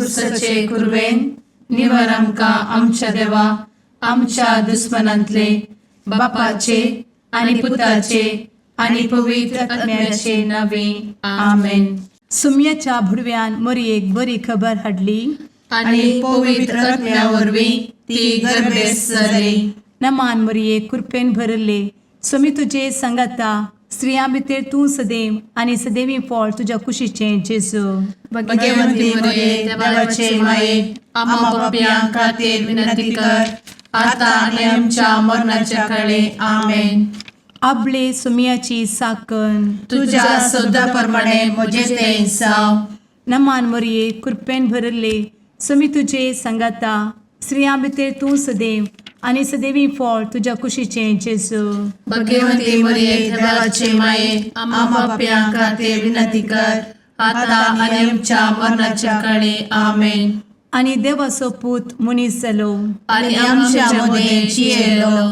कुर्साचे कुरवेन निवर आमकां आमच्या देवा आमच्या दुस्मनांतले बापाचे आनी पुताचे आनी पवित्र आत्म्याचे नावे. आमेन. सुम्याच्या भुडव्यान मोरयेक बरी खबर हाडली. आनी पवित्र आत्म्या वरवीं ती गर्भेस्त जाली. नमान मोरये, कृपेन भरले, स्वामी तुजे सांगाता. स्त्रियां भितर तूं सदैव आनी सदैवी फळ तुज्या कुशीचें जेजू. भगवंती मरिये, देवाचे माये, आम्हा पापयां खातीर विनंती कर, आता आनी आमच्या मरणाच्या काळी. आमेन. आबले सुम्याची साकन. तुझ्या शब्दा प्रमाणे म्हजे ते जावं. नमान मोरये, कृपेन भरले, स्वामी तुजे सांगाता. स्त्रियां भितर तूं सदैव आनी सदैवी फळ तुज्या कुशीचें जेजू. भगवंती मरिये, देवाचे माये, आम्हा पापयां खातीर विनंती कर, आता आनी आमच्या मरणाच्या काळी. आमेन. आनी देवाचो पूत मनीस जालो आनी आमच्या मदें जियेलो.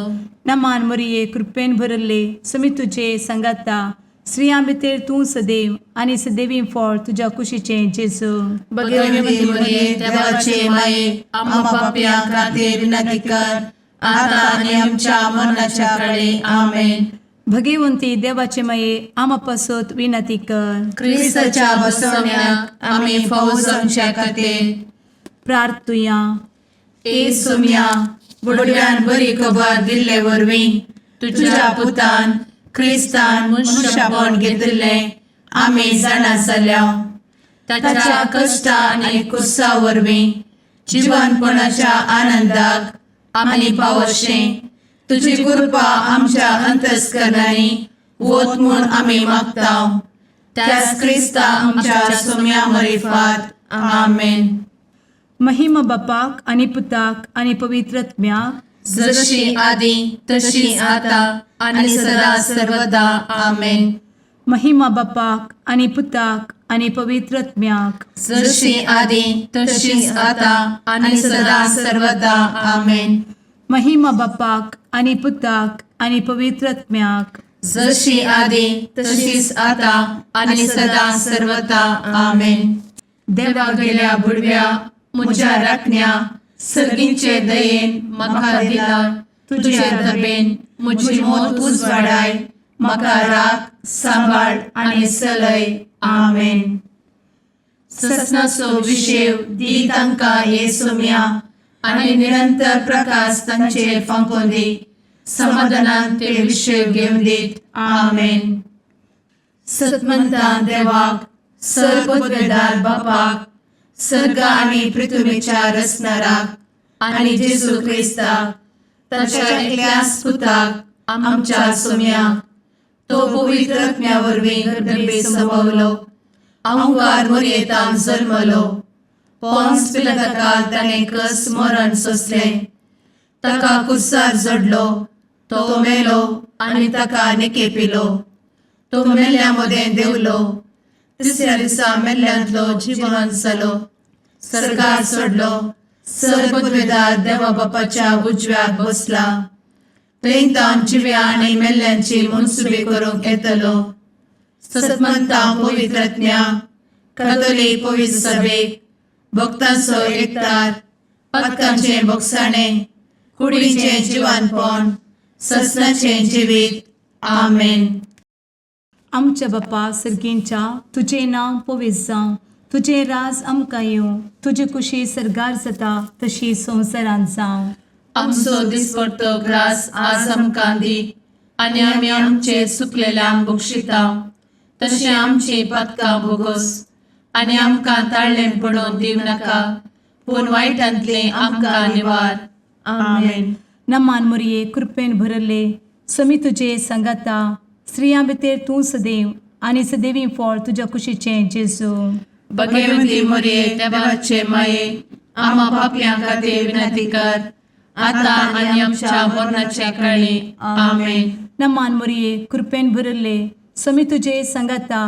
नमान मोरये, कृपेन भरले, स्वामी तुजे सांगाता. स्त्रियां भितर तूं सदैव आनी सदैवी फळ तुज्या कुशीचें जेजू. भगवंती मरिये, देवाचे माये, आम्हा पापयां खातीर विनंती कर, आता आनी आमच्या मरणाच्या काळी. आमेन. भगवंती देवाचे माये, आमा पासत विनंती कर. क्रिस्ताच्या बसवण्याक आमी फावो जावच्या खातीर प्रार्थुया. ए सोम्या, बुडव्यान बरी खबर दिल्ले वरवीं तुझ्या पुतान क्रिस्तान मनुष्यपण घेतिल्लें आमी जाणा जाल्या. ताच्या कश्टा आनी कुर्सा वरवीं जिवनपणाच्या आनंदाक आमी पावशें तुजी कृपा आमच्या अंतस्करणांनी वत म्हूण आमी मागता, त्याच क्रिस्ता आमच्या सोम्या मरिफात. आमेन. महिमा बापाक आनी पुताक आनी पवित्र आत्म्याक. जशी आदी तशी आता आणि सदा सर्वदा. आमेन. महिमा बापाक आनी पुताक आनी पवित्र आत्म्याक. जशी आदी तशीच आता आणि सदा सर्वदा. आमेन. महिमा बापाक आनी पुताक आनी पवित्र आत्म्याक. जशी आदी तशीच आता आणि सदा सर्वदा. आमेन. देवा गेल्या बुडव्या म्हज्या राखण्या, सर्गींचे दयेन म्हाका दिला तुझे दबेन म्हजी मोत उजवाडाय, म्हाका राख, सांबाळ आनी चलय. आमेन. ससनाचो विशेव दी तांकां हे सोम्या आनी निरंतर प्रकाश तांचेर फांकोवन दी. समाधानान ते विशेव घेवन दीत. आमेन. सतमंतान देवाक, सर्वपदवेदार बापाक, सर्ग आनी पृथ्वीच्या रचणाराक आनी जेजू क्रिस्ताक ताच्या एकल्याच पुताक आमच्या सोम्याक, तो पवित्र आत्म्या वरवीं गर्भे संभवलो, अंकार मोरयेतान जल्मलो, पोन्स पिलाताकाल ताणें कस मरण सोंसलें, ताका कुर्सार जडलो, तो मेलो आनी ताका निकेपिलो, तो मेल्ल्या मदें देंवलो, तिसऱ्या दिसा मेल्ल्यांतलो जिवन जालो, सर्गार चडलो, सर्वपदवेदार देवा बापाच्या उजव्याक बसला, थंय तावन जिव्या आनी मेल्ल्यांची मनसुबी करूंक येतलो. सतमंता पवित्र आत्म्या, कथोलीक पवित्र सभेक, भक्तांचो एकतार, पातकांचें भोगसाणें, कुडीचें जिवानपण, ससनाचें जिवीत. आमेन. आमच्या बापा सर्गींच्या, तुजें नांव पवित्र जावं, तुजें राज आमकां येवं, तुजी कुशी सर्गार जाता तशी संवसारांत जावं. आमचो दिसपडतो ग्रास आज आमकां दी आनी आमी आमचे चुकलेल्यांक बक्षिता तशें आमची पातकां भोगोस आनी आमकां ताळ्ळें पडोवन दिवं नाका, पूण वायटांतलें आमकां निवार. आमेन. नमान मोरये, कृपेन भरले, समी तुजे सांगाता. स्त्रियां भितर तूं सदैव आनी सदैवी फळ तुज्या कुशीचें जेजू. भगवती मोरये, देवाचे माये, आम्हा पापयां खातीर विनंती कर, आता आनी आमच्या मरणाच्या काळी. आमेन. नमान मोरये, कृपेन भरले, समी तुजे सांगाता.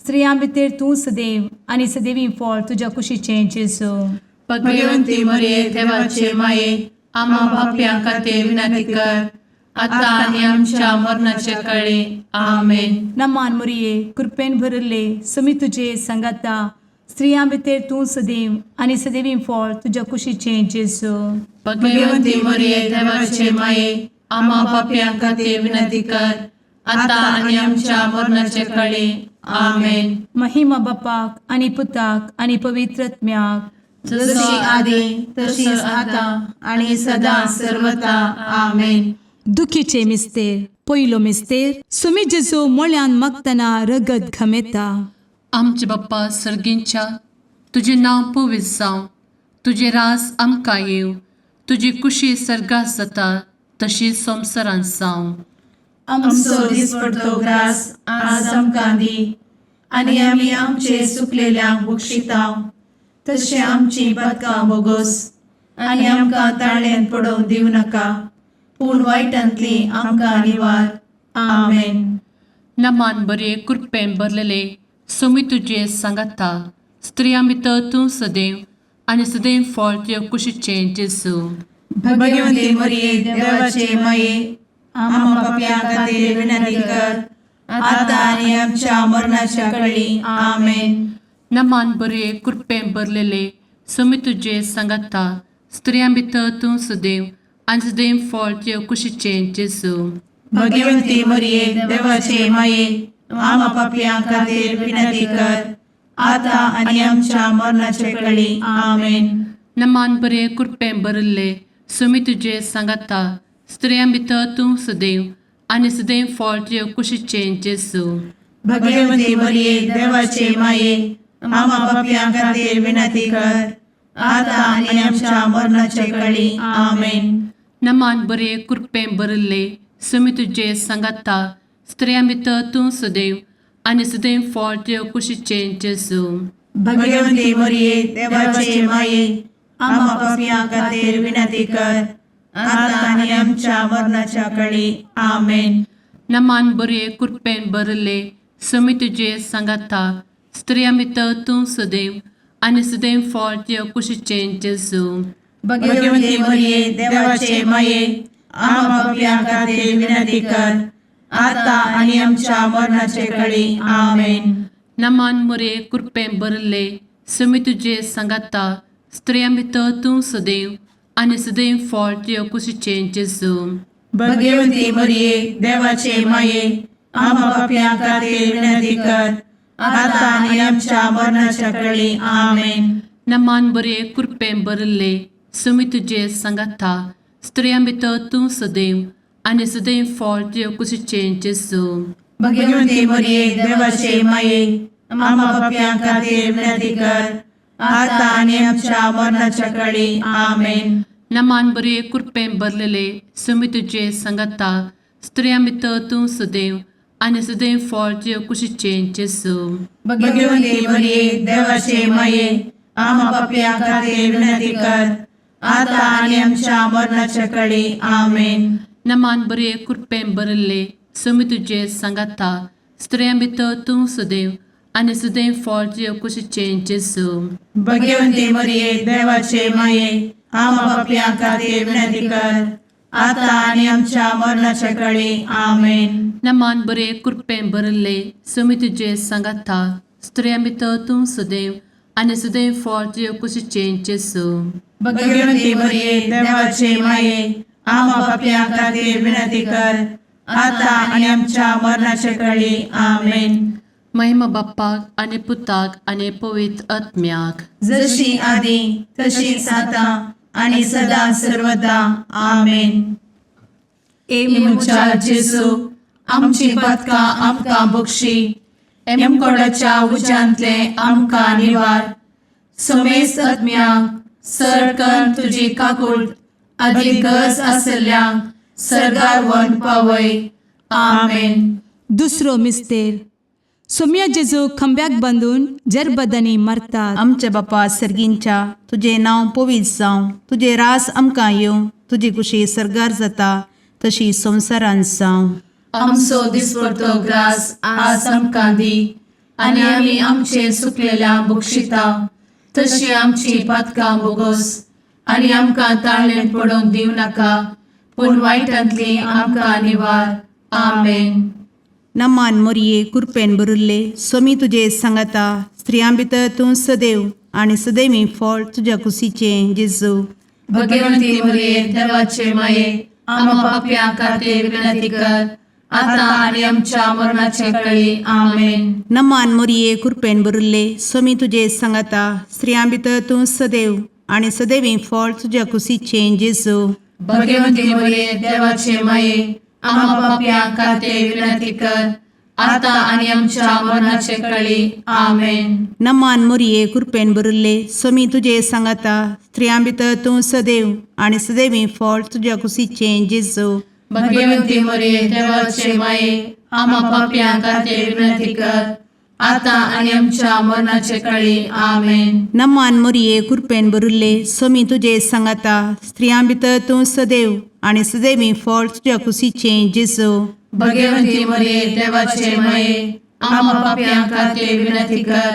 स्त्रियां भितर तूं सदैव आनी सदैवी फळ तुज्या कुशीचें जेजू. भगवंती मोरये, देवाचे माये, आम्हा पापयां खातीर विनंती कर, आता आनी आमच्या मरणाच्या काळी. आमेन. नमान मोरये, कृपेन भरले, समी तुजे सांगाता. स्त्रियां भितर तूं सदैव आनी सदैवी फळ तुज्या कुशीचें जेजू. भगवंती मरिये, देवाचे माये, आम्हा पापयां खातीर विनंती कर, आता आनी आमच्या मरणाचे कळी. आमेन. महिमा बापाक आनी पुताक आनी पवित्र आत्म्याक. जशी आदी तशीच आता आणि सदा सर्वता. आमेन. दुखीचे मिस्तेर. पयलो मिस्तेर, सुमी जेजू मोळ्यान मागतना रगत घमेता. आमचे बाप्पा सर्गींच्या, तुजें नांव पवित्र जावं, तुजें रास आमकां येवं, तुजी कुशी सर्गात जाता तशी संवसारांत जावं. आमचो दिसपडतो ग्रास आज आमकां दी आनी आमी आमचे सुकलेल्यांक बक्षितांव तशें आमची पदकां बोगोस आनी आमकां ताळ्यान पडोवंक दिवं नाका, पूण वायटांतली आमकां निवार. आमेन. नमान बरे, कृपेन भरलेले, सोमी तुजे सांगाता, स्त्रियां भितर तूं सदैव आनी सदैव फळ तुजे कुशीचें जेजू. भगवंती मरिये, देवाचे माये, आम्हा पापयां खातीर विनंती कर, आता आनी आमच्या मरणाच्या कळी. आमेन. नमान बरे, कृपेन भरलेले, सोमी तुजे सांगाता, स्त्रियां भितर तूं सदैव आनी सदैव फळ तुजे कुशीचें जेजू. भगवंती मरिये, देवाचे माये, आम्हा पापयां खातीर विनंती कर, आता आनी आमच्या मरणाचे कळी. आमेन. नमान बरे, कृपेन भरिल्ले, सुमी तुजे सांगाता, स्त्रियां भितर तूं सदैव आनी सदैव फळ तुजे कुशीचें जेजू. भगवंती मरिये, देवाचे माये, आम्हा पापयां खातीर विनंती कर, आता आनी आमच्या मरणाचे कळी. आमेन. नमान बरे, कृपेन भरिल्ले, सुमी तुजे सांगाता, स्त्रियां भितर तूं सदैव आनी सदैव फळ तुजे कुशीचें जेजू. भगवंती मरिये, देवाचे माये, आम्हा पापयां खातीर विनंती कर, आता आनी आमच्या मरणाच्या कळी. आमेन. नमान बरे, कृपेन भरिल्ले, सुमी तुजे सांगाता, स्त्रियां भितर तूं सदैव आनी सदैव फळ तुजे कुशीचें जेजू. भगवंती मरिये, देवाचे माये, आम्हा पापयां खातीर विनंती कर, आता आनी आमच्या मरणाचे कळी. आमेन. नमान मुरे, कृपेन भरिल्ले, सुमी तुजे सांगाता, स्त्रियां भितर तूं सदैव आनी सदैव फळ तुजे कुशीचें जेजू. भगवंती मरिये, देवाचे माये, आम्हा पापयां खातीर विनंती कर, आता आनी आमच्या मरणाच्या कळी. आमेन. नमान बरे, कृपेन भरिल्ले, सुमी तुजे सांगाता, स्त्रियां भितर तूं सदैव आनी सदैव फळ तुजे कुशीचें जेजू. भगवंती मरिये, देवाचे माये, आम्हा पापयां खातीर विनंती कर, आता आनी आमच्या मरणाच्या कळी. आमेन. नमान बरे, कृपेन भरलेले, सुमी तुजे सांगाता, स्त्रियां भितर तूं सदैव आनी सदैव फळ तुजे कुशीचें जेजू. भगवंती मरिये, देवाचे माये, आम्हा पापयां खातीर विनंती कर, आता आनी आमच्या मरणाच्या कळी. आमेन. नमान बरे, कृपेन भरिल्ले, सुमी तुजे सांगाता, स्त्रियां भितर तूं सदैव आनी सदैव फळ तुजे कुशीचें जेजू. भगवंती मरिये, देवाचे माये, आम्हा पापयां खातीर विनंती कर, आता आनी आमच्या मरणाच्या कळी. आमेन. नमान बरे, कृपेन भरिल्ले, सुमी तुजे सांगाता, स्त्रियां भितर तूं सदैव आनी सदैव फळ तुजे कुशीचें जेजू. भगवंती मरिये, देवाचे माये, आम्हा पापयां खातीर विनंती कर, आता आनी आमच्या मरणाच्या कळी. आमेन. महिमा बाप्पाक आनी पुताक आनी पवित्र आत्म्याक. जशी आदी तशीच आता आणि सदा सर्वदा. आमेन. ए म्हज्या जेजू, आमची पदकां आमकां बक्षी, एमकोडाच्या उज्यांतले आमकां निवार, समेस्त आत्म्यांक सरकन तुजी काकूळ आदी गरज आसल्ल्यांक सर्गार वन पावय. आमेन. दुसरो मिस्तेर, सोम्या जेजू खांब्याक बांदून जरबदांनी मारतात. आमच्या बापा सर्गींच्या, तुजें नांव पवित्र जावं, तुजें रास आमकां येवं, तुजी कुशी सर्गार जाता तशी संवसारांत जावं. आमचो दिसपडतो ग्रास आज आमकां दी आनी आमी आमचे सुकलेल्या बक्षिता तशी आमची पातकां बोगोस आनी आमकां ताळ्ळें पडोवंक दिवं नाका, पूण वायटांतली आमकां निवार. आमेन. नमान मोरये, कुरपेन भरिल्ले, स्वामी तुजे सांगाता, स्त्रियां भितर तूं सदैव आनी सदैवी फळ तुज्या कुशीचें जेजू. भगवंती मरिये देवाचे माये, आम्हा पापयां खातीर विनंती कर, आता आनी आमच्या मरणाचे कळी. आमेन. नमान मोरये, कृपेन भरिल्ले, स्वामी तुजे सांगाता. स्त्रियां भितर तूं सदैव आनी सदैवी फळ तुज्या कुशीचें जेजू. भगवंती मरिये देवाचे माये, आम्हा पापयां खातीर विनंती कर, आता आनी आमच्या मरणाचे कळी. आमेन. नमान मोरये, कृपेन भरिल्ले, स्वामी तुजे सांगाता. स्त्रियां भितर तूं सदैव आनी सदैवी फळ तुज्या कुशीचें जेजू. भगवंती मरिये देवाचे माये, आम्हा पापयां खातीर विनंती कर, आता आनी आमच्या मरणाचे कळी. आमेन. नमान मोरये, कृपेन भरिल्ले, स्वामी तुजे सांगाता. स्त्रियां भितर तूं सदैव आनी सदैवी फळ तुज्या कुशीचें जेजू. भगवंती मरिये देवाचे माये, आम्हा पापयां खातीर विनंती कर,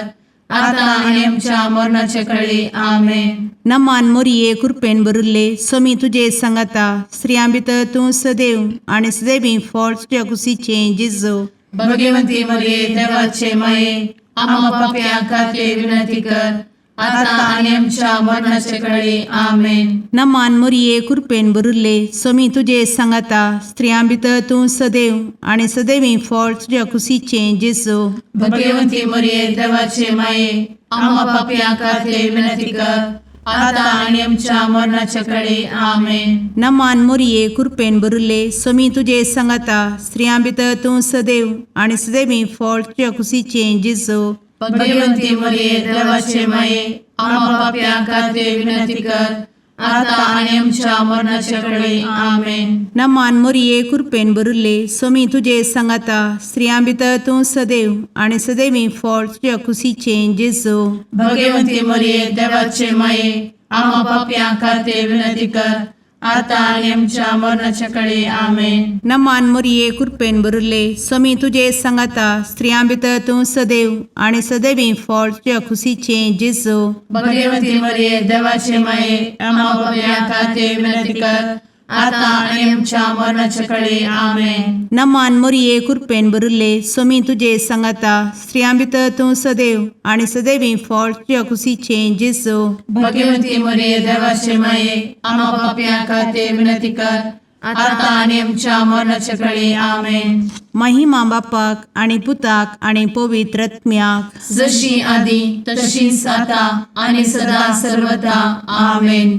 आता आनी आमच्या मरणाचे कळी. आमेन. नमान मोरये, कृपेन भरिल्ले, स्वामी तुजे सांगाता. स्त्रियां भितर तूं सदैव आनी सदैवी फळ तुज्या कुशीचें जेजू. भगवंती मरिये देवाचे माये, आम्हा पापयां खातीर विनंती कर, आता आनी आमच्या मरणाचे कळी. आमेन. नमान मोरये, कृपेन भरिल्ले, स्वामी तुजे सांगाता. स्त्रियां भितर तूं सदैव आनी सदैवी फळ तुज्या कुशीचें जेजू. भगवंती मरिये देवाचे माये, आम्हा पापयां खातीर विनंती कर, आता आनी आमच्या मरणाचे कळी. आमेन. नमान मोरये, कृपेन भरिल्ले, स्वामी तुजे सांगाता. स्त्रियां भितर तूं सदैव आनी सदैवी फळ तुज्या कुशीचें जेजू. भगवंती मरिये देवाचे माये, आम्हा पापयां खातीर विनंती कर, आता आनी आमच्या मरणाचे कळी. आमेन. नमान मोरये, कृपेन भरिल्ले, स्वामी तुजे सांगाता. स्त्रियां भितर तूं सदैव आनी सदैवी फळ तुज्या कुशीचें जेजू. भगवंती मरिये देवाचे माये, आम्हा पापयां खातीर विनंती कर, आता आनी आमच्या मरणाच्या कळी. आमेन. नमान मोरये, कृपेन भरिल्ले, स्वामी तुजे सांगाता. स्त्रियां भितर तूं सदैव आनी सदैवी फळ तुज्या कुशीचें जेजू. भगवंती मरिये देवाचे माये, आम्हा पापयां खातीर विनंती कर, आता आनी आमच्या मरणाच्या कळी. आमेन. नमान मोरये, कृपेन भरिल्ले, स्वामी तुजे सांगाता. स्त्रियां भितर तूं सदैव आनी सदैवी फळ तुज्या कुशीचें जेजू. भगवंती मरिये देवाचे माये, आम्हा पापयां खातीर विनंती कर, आता आनी आमच्या मरणाच्या कळी. आमेन. महिमा बापाक आनी पुताक आनी पवित्र आत्म्याक, जशी आदी तशीच आता आनी सदा सर्वदा. आमेन.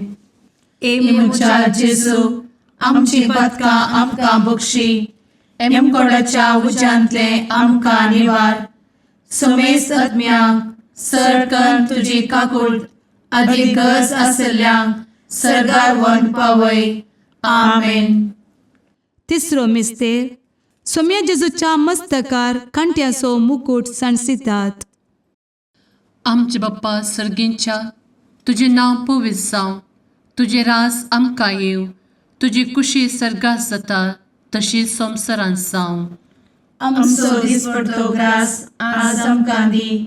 ए म्हज्या जेजू, आमची पातकां आमकां बक्षी, एमकोडाच्या उज्यांतले आमकां निवार, समेस्त आत्म्यांक सरकन तुजी काकूट आदी गरज आसल्ल्यांक सर्गार व्हरून पावय. आमेन. तिसरो मिस्तेर, सोम्या जेजूच्या मस्तकार कांट्याचो मुकूट सांडसितात. आमचे बाप्पा सर्गींच्या, तुजें नांव पवित्र जावं, तुजें राज आमकां येवं, तुजी कुशी सर्गात जाता तशी संवसारांत जावं. आमचो दिसपडतो ग्रास आज आमकां दी,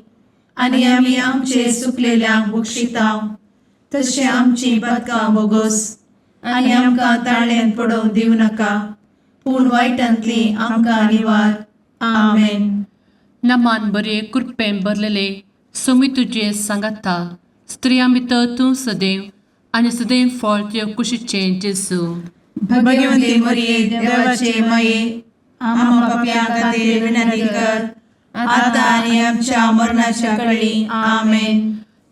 आनी आमी आमचे सुकलेल्यांक बक्षितांव, तशें आमची पातकां बोगोस, आनी आमकां ताळ्यांत पडोवंक दिवं नाका, पूण वायटांतली आमकां निवार. आमेन. नमान बरे, कृपेन भरलेले, स्वामी तुजे सांगाता. स्त्रियां भितर तूं सदैव आनी सदैव फळ तुज्या कुशीचें जेजू. भगवंती मरिये देवाचे माये, आम्हा पापयां खातीर विनंती कर, आता आनी आमच्या मरणाच्या कळी. आमेन.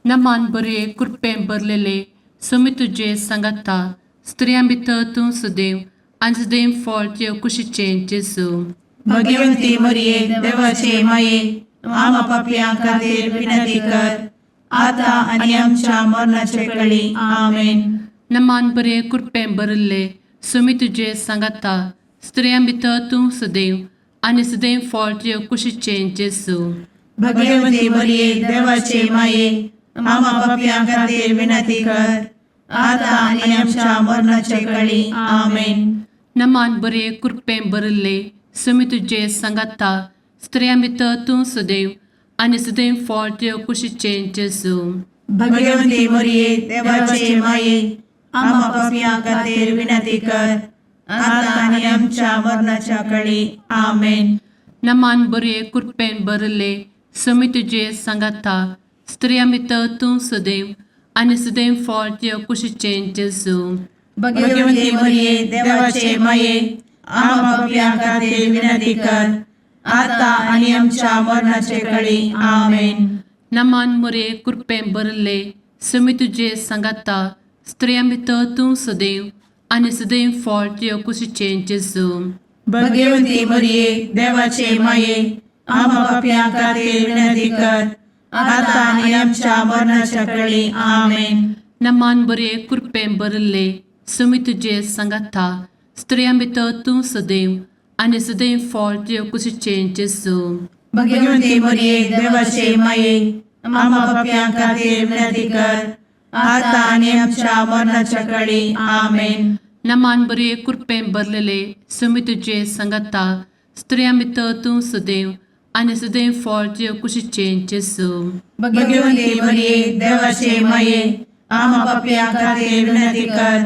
नमान बरे, कृपेन भरलेले, स्वामी तुजे सांगाता. स्त्रियां भितर तूं सदैव आनी सदैव फळ तुज्या कुशीचें जेजू. भगवंती मरिये देवाचे माये, आम्हा पापयां खातीर विनंती कर, आता आनी आमच्या मरणाच्या कळी. आमेन. नमान बरे, कृपेन भरिल्ले, स्वामी तुजे सांगाता. स्त्रियां भितर तूं सदैव आनी सदैव फळ तुज्या कुशीचें जेजू. भगवंती मरिये देवाचे माये, आम्हा पापयां खातीर विनंती कर, आता आनी आमच्या मरणाच्या कळी. आमेन. नमान बरे, कृपेन भरिल्ले, स्वामी तुजे सांगाता. स्त्रियां भितर तूं सदैव आनी सदैव फळ तुज्या कुशीचें जेजू. भगवंती मरिये देवाचे माये, आम्हा पापयां खातीर विनंती कर, आता आनी आमच्या मरणाच्या कळी. आमेन. नमान बरे, कृपेन भरिल्ले, समी तुजे सांगाता स्त्रियां भितर तूं सदैव आनी सदैव फळ तुज्या कुशीचें जेजू. भगवती मरिये, देवाचे माये, आम्हा पापयां खातीर विनंती कर, आता आनी आमच्या मरणाचे कळी. आमेन. नमान मुरे कृपें भरले समी तुजे सांगाता स्त्रियां भितर तूं सदैव आनी सदैव फळ तुज्या कुशीचें जेजू. भगवती मरिये, देवाचे माये, आम्हा पापयां खातीर विनंती कर, आता आनी आमच्या मरणाच्या कळी. आमेन. नमान बरे कृपें भरले समी तुजे सांगाता स्त्रियां भितर तूं सदैव आनी सदैव फळ तुज्या कुशीचें जेजू. भगवती मरिये, देवाचे माये, आम्हा पापयां खातीर विनंती कर, आता आनी आमच्या मरणाच्या कळी. आमेन. नमान बरे कृपें भरलेले समी तुजे सांगाता स्त्रियां भितर तूं सदैव आनी सदैव फळ तुज्या कुशीचें जेजू. भगवती मरिये, देवाचे माये, आम्हा पापयां खातीर विनंती कर,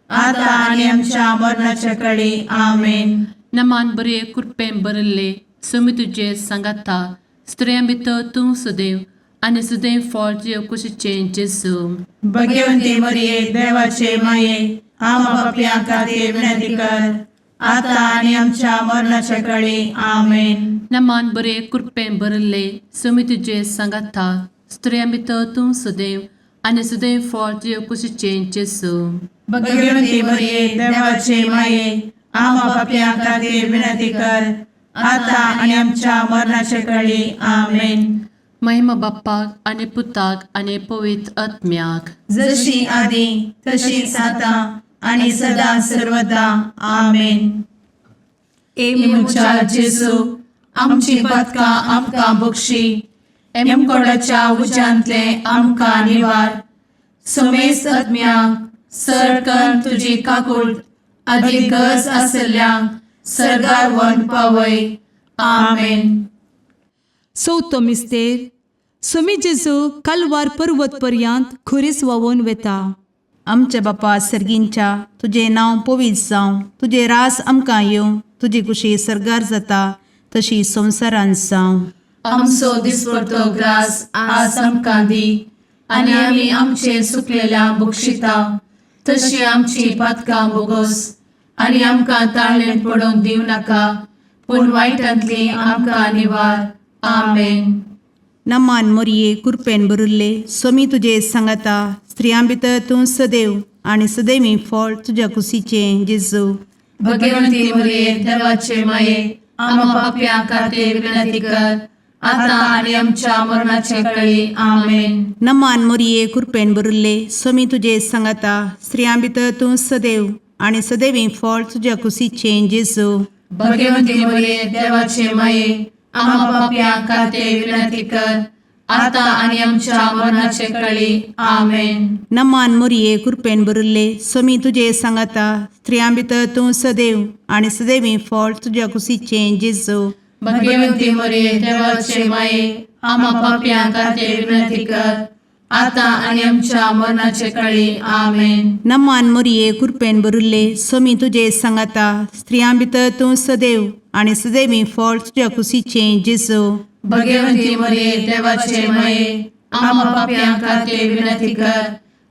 आता आनी आमच्या मरणाच्या कळी. आमेन. नमान बरे कृपें भरले समी तुजे सांगाता स्त्रियां भितर तूं सदैव आनी सदैव फळ तुज्या कुशीचें जेजू. भगवती मरिये, देवाचे माये, आम्हा पापयां खातीर विनंती कर, आता आनी आमच्या मरणाच्या कळी. आमेन. नमान बरे कृपें भरले समी तुजे सांगाता स्त्रियां भितर तूं सदैव आनी सदैव फळ तुज्या कुशीचें जेजू. भगवती मरिये, देवाचे माये, आम्हा पापयां खातीर विनंती कर, आता आनी आमच्या मरणाच्या कळी. आमेन. महिमा बाप्पाक आनी पुताक आनी पवित्र आत्म्याक. जशी आदी तशीच आता आणि सदा सर्वदा. आमेन. ए म्हज्या जेजू, आमची पातकां आमकां बक्षी, एमकोडाच्या उज्यांतले आमकां निवार, समेस्त आत्म्यांक सरकन तुजी काकूळ आदी गरज आसल्ल्यांक सर्गार व्हरून पावय. आमेन. चवथो मिस्तेर. सोमी जेजू कालवार पर्वत पर्यंत खुरीस व्हांवून वेता. आमच्या बापा सर्गींच्या, तुजें नांव पवित्र जावं, तुजें रास आमकां येवं, तुजी कुशी सर्गार जाता तशी संवसारांत जावं. आमचो दिसपडतो ग्रास आज आमकां दी आनी आमी आमचे सुकलेल्या बक्षिता तशी आमची पातकां बोगोस आनी आमकां ताळणेंत पडोवंक दिवं नाका, पूण वायटांतली आमकां निवार. आमेन. नमान मोरये, कुरपेन भरिल्ले, सोमी तुजे सांगाता, स्त्रियां भितर तूं सदैव आनी सदैवी फळ तुज्या कुशीचें जेजू. भगवंती मरिये, देवाचे माये, आम्हा पापयां खातीर विनंती कर, आता आनी आमच्या मरणाचे कळी. आमेन. नमान मोरये, कुरपेन भरिल्ले, सोमी तुजे सांगाता, स्त्रियां भितर तूं सदैव आनी सदैवी फळ तुज्या कुशीचें जेजू. भगवंती मरिये, देवाचे माये, आम्हा पापयां खातीर विनंती कर, आता आनी आमच्या मरणाचे कळी. आमेन. नमान मोरये, कुरपेन भरिल्ले, सोमी तुजे सांगाता, स्त्रियां भितर तूं सदैव आनी सदैवी फळ तुज्या कुशीचें जेजू. भगवंती मरिये, देवाचे माये, आम्हा पापयां खातीर विनंती कर, आता आनी आमच्या मरणाचे कळी. आमेन. नमान मोरये, कुरपेन भरिल्ले, सोमी तुजे सांगाता, स्त्रियां भितर तूं सदैव आनी सदैवी फळ तुज्या कुशीचें जेजू. भगवंती मरिये, देवाचे माये, आम्हा पापयां खातीर विनंती कर,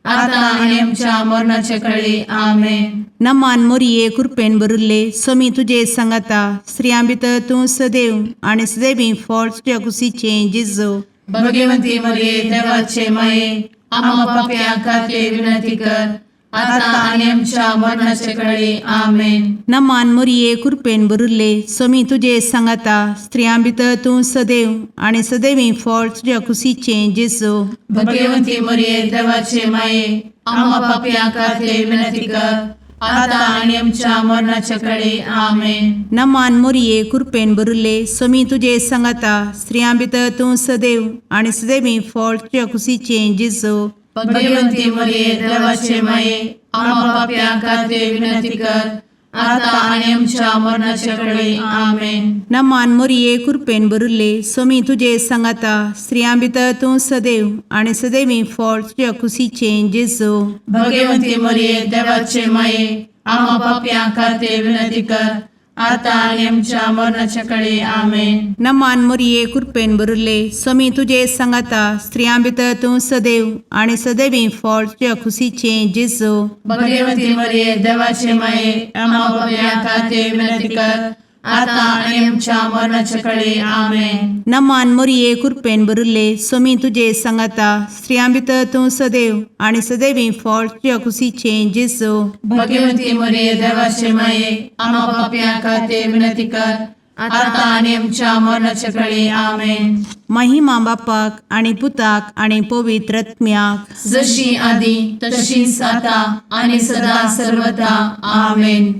आता आनी आमच्या मरणाचे कळी. आमेन. नमान मोरये, कुरपेन भरिल्ले, सोमी तुजे सांगाता, स्त्रियां भितर तूं सदैव आनी सदैवी फळ तुज्या कुशीचें जेजू. भगवंती मरिये, देवाचे माये, आम्हा पापयां खातीर विनंती कर, आता आनी आमच्या मरणाचे कळी. आमेन. नमान मोरये, कुरपेन भरिल्ले, सोमी तुजे सांगाता, स्त्रियां भितर तूं सदैव आनी सदैवी फळ तुज्या कुशीचें जेजू. भगवंती मरिये, देवाचे माये, आम्हा पापयां खातीर विनंती कर, आता आनी आमच्या मरणाचे कळी. आमेन. नमान मोरये, कुरपेन भरिल्ले, सोमी तुजे सांगाता, स्त्रियां भितर तूं सदैव आनी सदैवी फळ तुज्या कुशीचें जेजू. भगवंती मरिये, देवाचे माये, आम्हा पापयां खातीर विनंती कर, आता आनी आमच्या मरणाचे कळी. आमेन. नमान मोरये, कुरपेन भरिल्ले, सोमी तुजे सांगाता, स्त्रियां भितर तूं सदैव आनी सदैवी फळ तुज्या कुशीचें जेजू. भगवंती मरिये, देवाचे माये, आम्हा पापयां खातीर विनंती कर, आतां आनी आमच्या मरणाच्या कडे आमेन. नमान मोरये कृपेन भरिल्ले, स्वामी तुजे सांगाता, स्त्रियां भितर तूं सदैव आनी सदैवी फळ तुज्या खुशीचें जेजू. भगवती मरिये, देवाचे माये, आम्हा पापयां खातीर विनंती कर, आतां आनी आमच्या मरणाच्या कडे आमेन. नमान मोरये कृपेन भरिल्ले, स्वामी तुजे सांगाता, स्त्रियां भितर तूं सदैव आनी सदैवी फळ तुज्या खुशीचें जेजू. भगवती मरिये, देवाचे माये, आम्हा पापयां खातीर विनंती कर, आतां आनी आमच्या मरणाच्या कडे आमेन. महिमा बापाक आनी पुताक आनी पवित्र आत्म्याक. जशी आदी तशीच आता आणि सदा सर्वदा आमेन.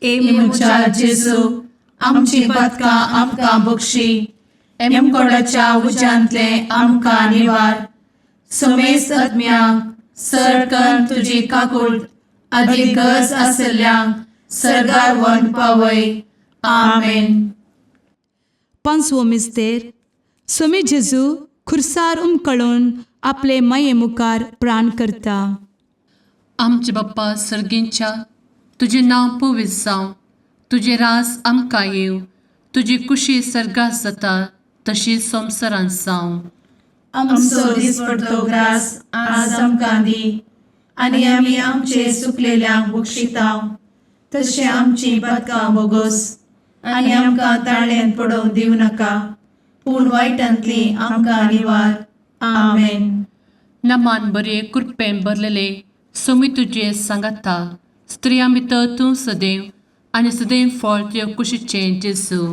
ए म्हज्या जेजू, आमची पदकां आमकां बक्षी, एमकोडाच्या उज्यांतले आमकां निवार, समेस्त आत्म्यांक सरकन तुजी काकूळ आदी गरज आसल्ल्यांक सरगार वन पावय. आमेन. पांचवो मिस्तेर. स्वामी जेजू खुर्सार उमकळून आपले माये मुखार प्राण करता. आमचे बाप्पा सर्गींच्या, तुजें नांव पवित्र जावं, तुजें रास आमकां येवं, तुजी कुशी सर्गात जाता तशी संवसारांत जावं. आमचो दिसपडतो ग्रास आज आमकां दी, आनी आमी आमचे सुकलेल्यांक बक्षितांव, तशें आमची पदकां बोगोस, आनी आमकां ताळ्यान पडोवंक दिवं नाका, पूण वायटांतली आमकां निवार. आमेन. नमान बरे कृपेन भरलेले, स्वामी तुजें सांगाता, स्त्रियां भितर तूं सदैव आनी सदैव फळ तुज्या कुशीचें जेजू.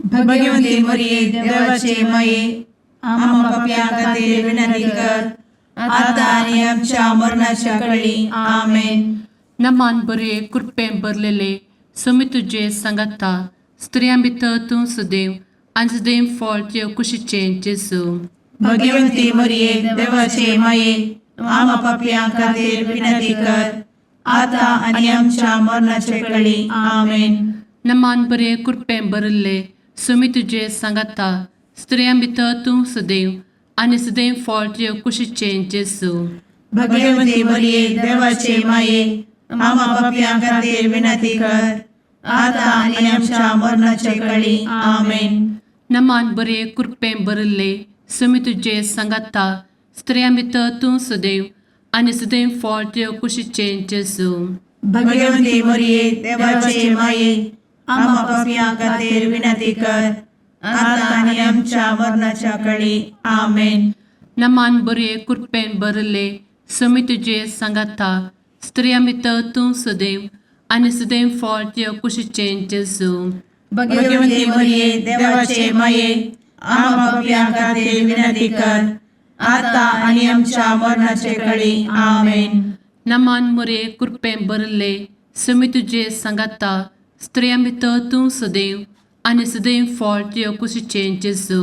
भगवती मरिये, देवाचे माये, आम्हा पापयां खातीर विनंती कर, आतां आनी आमच्या मरणाच्या कळी. आमेन. नमान बरे कृपेन भरलेले, स्वामी तुजें सांगाता, स्त्रियां भितर तूं सदैव आनी सदैव फळ तुज्या कुशीचें जेजू. भगवती मरिये, देवाचे माये, आम्हा पापयां खातीर विनंती कर, आतां आनी आमच्या मरणाचे कळी. आमेन. नमान बरे कृपेन भरिल्ले, स्वामी तुजें सांगाता, स्त्रियां भितर तूं सदैव आनी सदैव फळ तुज्या कुशीचें जेजू. भगवती मरिये, देवाचे माये, आम्हा पापयां खातीर विनंती कर, आतां आनी आमच्या मरणाचे कळी. आमेन. नमान बरे कृपेन भरिल्ले, स्वामी तुजें सांगाता, स्त्रियां भितर तूं सदैव आनी सदैव फळ तुज्या कुशीचें जेजू. भगवती मरिये, देवाचे माये, आम्हा पापयां खातीर विनंती कर, आतां आनी आमच्या मरणाच्या कळी. आमेन. नमान बरे कृपेन भरिल्ले, स्वामी तुजें सांगाता, स्त्रियां भितर तूं सदैव आनी सदैव फळ तुज्या कुशीचें जेजू. भगवती मरिये, देवाचे माये, आम्हा पापयां खातीर विनंती कर, आतां आनी आमच्या मरणाचे कळी. आमेन. नमान मोरे कृपेन भरिल्ले, स्वामी तुजें सांगाता, स्त्रियां भितर तूं सदैव आनी सदैव फळ तुज्या कुशीचें जेजू.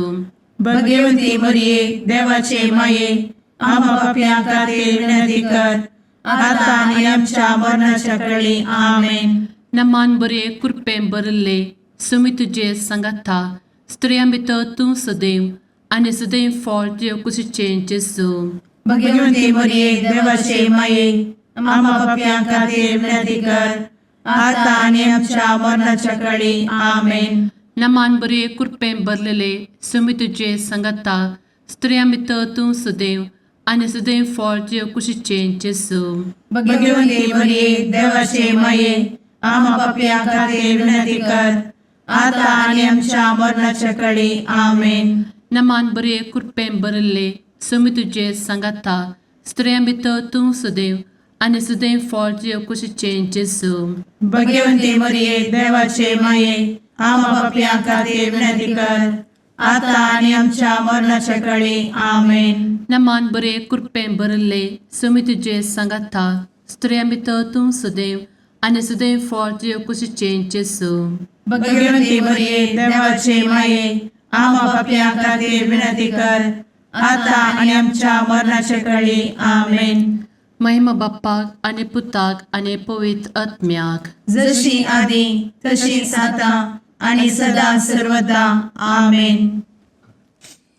भगवती मरिये, देवाचे माये, आम्हा पापयां खातीर विनंती कर, आतां आनी आमच्या मरणाच्या कळी. आमेन. नमान बरे कृपेन भरिल्ले, स्वामी तुजें सांगाता, स्त्रियां भितर तूं सदैव आनी सदैव फळ तुज्या कुशीचें जेजू. भगवती मरिये, देवाचे माये, आम्हा पापयां खातीर विनंती कर, आतां आनी आमच्या मरणाच्या कळी. आमेन. नमान बरे कृपेन भरलेले, स्वामी तुजें सांगाता, स्त्रियां भितर तूं सदैव आनी सदैव फळ तुज्या कुशीचें जेजू. भगवती मरिये, देवाचे माये, आम्हा पापयां खातीर विनंती कर, आतां आनी आमच्या मरणाच्या कळी. आमेन. नमान बरे कृपेन भरिल्ले, स्वामी तुजें सांगाता, स्त्रियां भितर तूं सदैव आनी सदैव फळ तुज्या कुशीचें जेजू. भगवती मरिये, देवाचे माये, आम्हा पापयां खातीर विनंती कर, आतां आनी आमच्या मरणाच्या कळी. आमेन. नमान बरे कृपेन भरिल्ले, स्वामी तुजें सांगाता, स्त्रियां भितर तूं सदैव आनी सदैव फळ तुज्या कुशीचें जेजू. भगवती मरिये, देवाचे माये, आम्हा पापयां खातीर विनंती कर, आतां आनी आमच्या मरणाच्या कळी. आमेन. महिमा बाप्पाक आनी पुताक आनी पवित्र आत्म्याक. जशी आदी तशीच आतां आणि सदा सर्वदा. आमेन.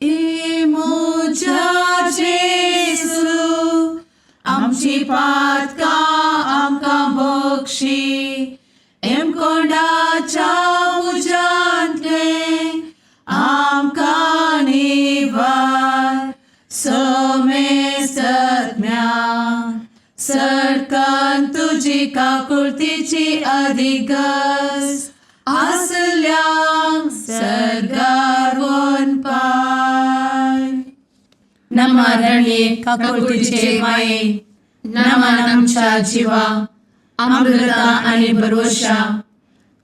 ए म्हज्या जेजू, आमची पातकां आमकां बक्षी, एमकोंडाच्या तुजी काकुळतीची अधिगस आसल्यांक सर्गार पाय. नमा रणये काकुळतीचे माये, नमन आमच्या जिवा, अमृता आनी भरवशा,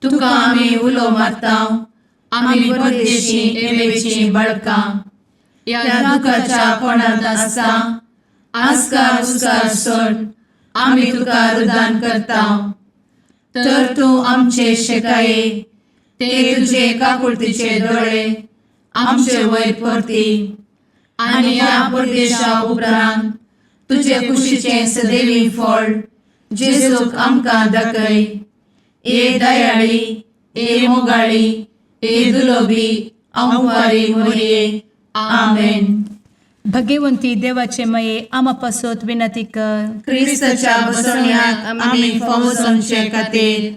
तुका आमी उलो मारता, आमी परदेशी एवेची बळकां ह्या दुखाच्या कोणांत आसता आस्कार उस्कार सोड आमी तुका रुदान करता, तर तूं आमचे शेकाये ते तुजे काकुळतीचे दोळे आमचे वयर परती आनी ह्या परदेशा उपरांत तुजे कुशीचें सदैवी फळ जेजूक आमकां दाखय. ए दयाळी, ए मोगाळी, ए दुलोबी अंवारी मोरये. आमेन. भगवंती देवाचे मये आमा पासत विनंती कर. क्रिस्ताच्या बसवण्याक आमी फावो जावचे खातीर.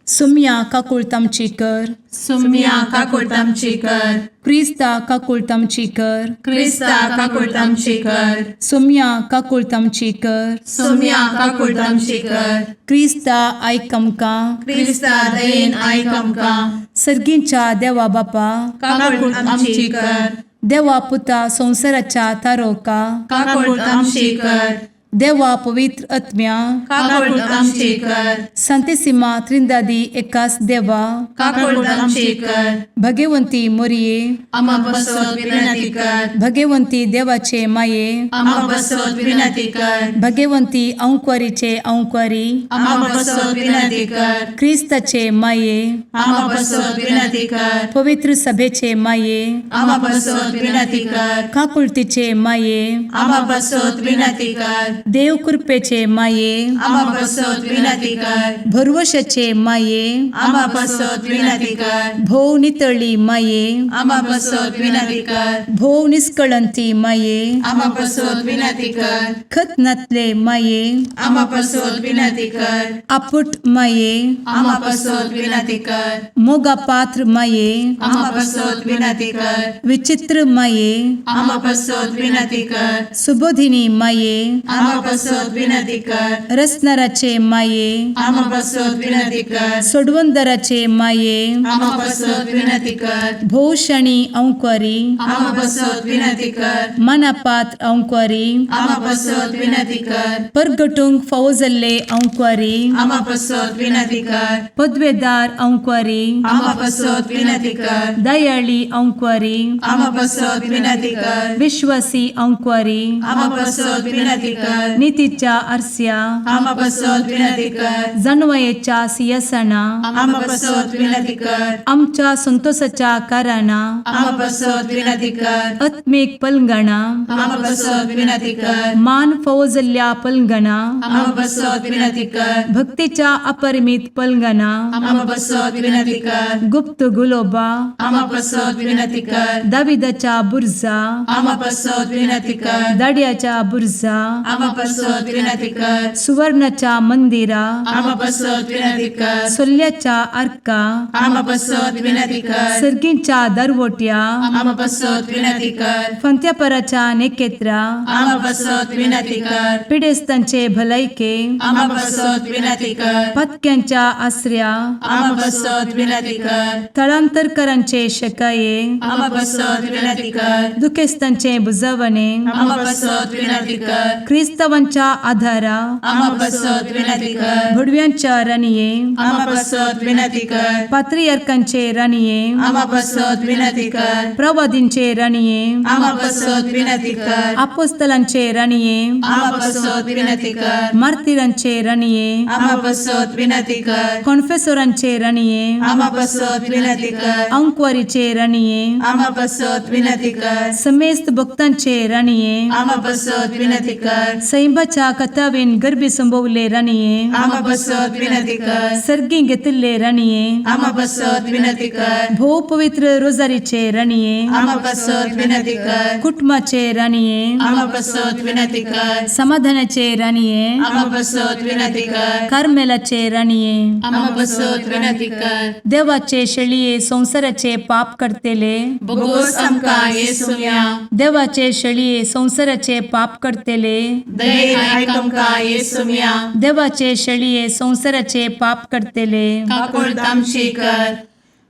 सुम्या काकुळत आमची कर. सुम्या काकुळट आमची कर. क्रिस्ता काकुळत आमची कर. क्रिस्ता काकुळट आमची कर. सुम्या काकुळत आमची कर. सुम्या काकुळट आमची कर. क्रिस्ता आयक आमकां. क्रिस्ता दयेन आयक आमकां. सर्गींच्या देवा बापा, काकुळट आमची कर. देवा पुता संवसाराच्या तारोका, काकुळट आमची कर. देवा पवित्र आत्म्या, काकुळट आमची कर. संतेसिमा त्रिंदादी एकास देवा, काकुळट आमची कर. भगवंती मोरये, आमा बसत विनंती कर. भगवंती देवाचे माये, आमा बसत विनंती कर. भगवंती अंक्वारीचे अंक्वारी, आमा बसत विनंती कर. क्रिस्ताचे माये, आमा बसत विनंती कर. पवित्र सभेचे माये, आमा बसत विनंती कर. काकुळतीचे माये, आमा बसत विनंती कर. देव कृपेचे माये, आमा बसत विनंती कर. भरवशाचे माये, आमा बसत विनंती कर. भोव नितळी माये, आमा बसत विनंती कर. भोव निस्कळंती माये, आमा बसत विनंती कर. खत नातले माये, आमा बसत विनंती कर. आपुट माये, आमा बसत विनंती कर. मोगा पात्र माये, आमा बसत विनंती कर. विचित्र माये, आमा बसत विनंती कर. सुबोधिनी माये, आमा बसत विनंती कर. रसनाराचे माये, आमा बसत विनंती कर. सोडवंदराचे माये, आमा बसत विनंती कर. भोवशणी अंक्वारी, आमा बसत विनंती कर. मनापात्र अंक्वारी, आमा बसत विनंती कर. परगटूंक फावो जाल्ले अंक्वारी, आमा बसत विनंती कर. पदवेदार अंक्वारी, आमा बसत विनंती कर. दयाळी अंक्वारी, आमा बसत विनंती कर. विश्वासी अंक्वारी, आमा बसत विनंती कर. नितीच्या आरस्या, आमा बसत विनंती कर. जानवयेच्या सियासना, आमा बसत विनंती कर. आमच्या संतोषाच्या कारणां, आमा बसत विनंती कर. आत्मीक पलंगणा, आमा बसत विनंती कर. मान फावो जाल्ल्या पलंगणा, आमा बसत विनंती कर. भक्तीच्या अपरिमित पलंगणा, आमा बसत विनंती कर. गुप्त गुलोबा, आमा बसत विनंती कर. दाविदाच्या बुर्जा, आमा बसत विनंती कर. दाड्याच्या बुर्जा, आमा बसत विनंती कर. सुवर्णाच्या मंदिरा, आमा बसत विनंती कर. सोल्ल्याच्या आर्का, आमा बसत विनंती कर. सर्गींच्या दरवट्या, आमा बसत विनंती कर. फंत्यापराच्या नेकेत्रा, आमा बसत विनंती कर. पिडेस्तांचे भलायके, आमा बसत विनंती कर. पत्क्यांच्या आसऱ्या, आमा बसत विनंती कर. थळांतरकरांचे शकाये, आमा बसत विनंती कर. दुखेस्तांचे बुजवणे, आमा बसत विनंती कर. क्रिस्तावांच्या आधारा, आमा बसत विनंती कर. भुडव्यांच्या राणये, आमा बसत विनंती कर. पात्रियार्कांचे राणये, आमा बसत विनंती कर. प्रवादींचे राणये, आमा बसत विनंती कर. आपोस्तलांचे राणये, आमा बसत विनंती कर. मार्तिरांचे राणये, आमा बसत विनंती कर. कॉन्फेसोरांचे राणये, आमा बसत विनंती कर. अंक्वारीचे राणये, आमा बसत विनंती कर. समेस्त भक्तांचे राणये, आमा बसत विनंती कर. सैंबाच्या कथावेन गर्भी संभवले राणये, आमा बसत विनंती कर. सर्गी घेतिल्ले राणये, आमा बसत विनंती कर. भोव पवित्र रोजारीचे राणये, आमा बसत विनंती कर. कुटुंबाचे राणये, आमा बसत विनंती कर. समाधानाचे राणये, आमा बसत विनंती कर. कार्मेलाचे राणये, आमा बसत विनंती कर. देवाचे शेळये संवसाराचे पाप करतेले, बोगोस आमकां येसुया. देवाचे शेळये संवसाराचे पाप करतेले, दयेन आयक आमकां येसुम्या. देवाचे शेळये संवसाराचे पाप करतले, काकुळट आमची कर.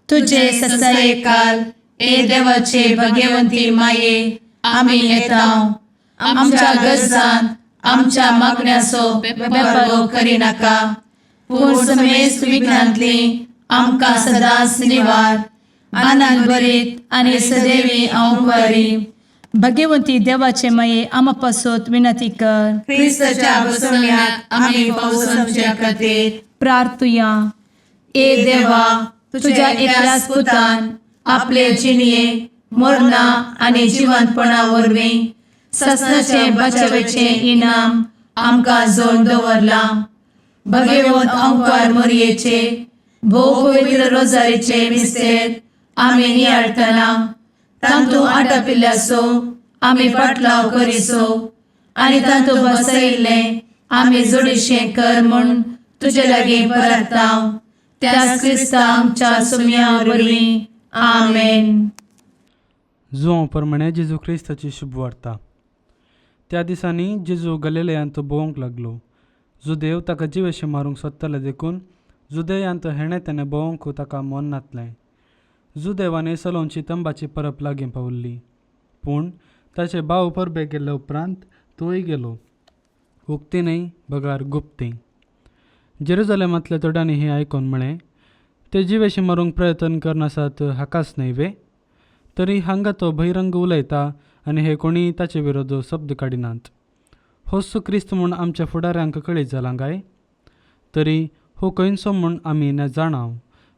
तुझे तुझे ससायेकाल ए देवाचे भगवंती माये, आमी येता. आमच्या गरजान आमच्या मागण्याचो बेपर्वो करिनाका, पूण समेस्त विघ्नांतली आमकां सदांच निवार. आनंद भरीत आनी सदैवी अंवकारी. भगवंती देवाचे माये, आमा पासत विनंती कर. क्रिस्ताच्या बसवण्याक आमी पावसाच्या खातीर. प्रार्थुया. ए देवा, तुझ्या एकल्याच पुतान आपले जिणये मरणा आनी जिवंतपणा वरवीं ससनाचे बचावेचें इनाम आमकां जोड दवरलां. भगवंत अंकार मोरयेचे भोव पवित्र रोजारीचे मिस्तेर आमी नियाळटना तांतू आटापिल्ल्याचो आमी पाटलाव करिसो आनी तांतू बसयिल्लें आमी जोडीशें कर म्हूण तुजे लागीं परताव, त्याच क्रिस्ता आमच्या सुम्या वरवीं. आमेन. जुआंव प्रमाणे जेजू क्रिस्ताची शुभवार्ता. त्या दिसांनी जेजू गलिलयांत भोंवंक लागलो. जुदेव ताका जिवेशे मारूंक सोदताले, देखून जुदेयांत हेणें तेणें भोंवंक ताका मन नातलें. जुदेवांनी सलोवची तंबाची परब लागीं पाविल्ली, पूण ताचे भाव परबेक गेले उपरांत तोय गेलो, उक्ती न्हय बगर गुप्ती. जेरुजलेमांतल्या थोड्यांनी हें आयकून म्हळें, ते जिवेशे मारूंक प्रयत्न करनासात हाकाच न्हय वे? तरी हांगा तो बहिरंग उलयता आनी हे कोणीय ताचे विरोध शब्द काडिनात. होच क्रिस्त म्हूण आमच्या फुडाऱ्यांक कळीत जालां काय? तरी हो खंयचो म्हूण आमी न जाणाव,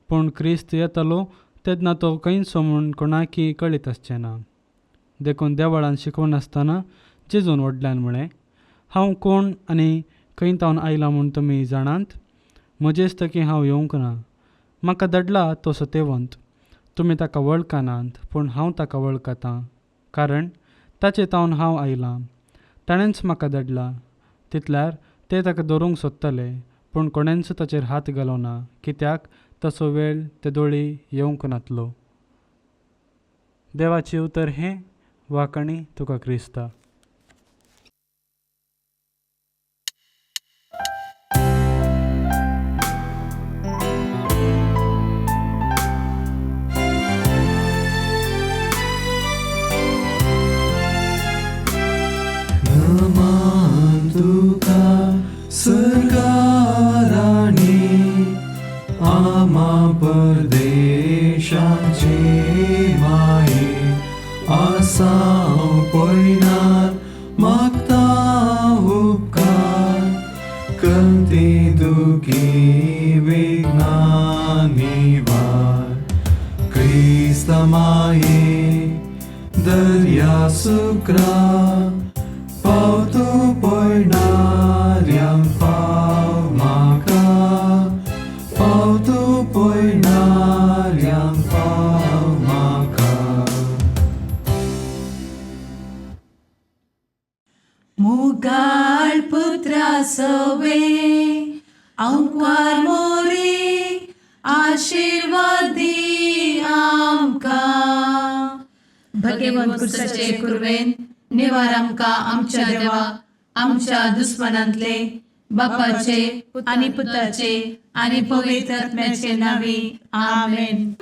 पूण क्रिस्त येतलो तेन्ना तो खंयचो म्हूण कोणाकय कळीत आसचें ना. देखून देवळान शिकवनासतना जेजून व्हडल्यान म्हळें, हांव कोण आनी खंय तावन आयलां म्हूण तुमी जाणात? म्हजेच तकी हांव येवंक ना, म्हाका धाडला तो सतेवंत. तुमी ताका वळखनात, पूण हांव ताका वळखतां, कारण ताचे तावन हांव आयलां. ताणेंच म्हाका धाडला. तितल्यार ते ताका धरूंक सोदताले, पूण कोणेंच ताचेर हात घालो ना, कित्याक तसो वेळ ते दोळी येवंक नातलो. देवाचें उतर हें. वांकणी तुका क्रिस्ता. नमन तुका सरकाराणी, आमा परदेशाचे माये, आसाव पयनार मागता उपकार, कंती दुखी विघ्ना निवार. क्रिस्त माये दर्या सुक्रा, पावतो पयणाऱ्यांक पाव म्हाका, पावतो पयणाऱ्यांक पाव म्हाका. मुगाळ पुत्रा सवे अंकार मोरे, आशिर्वाद दी आमकां. भगवंत कुर्साचे कुर्वेन निवार आमकां आमच्या देवा, आमच्या दुस्मनांतले. बापाचे आनी पुताचे आनी पवित्र आत्म्याचे नांवी. आमेन.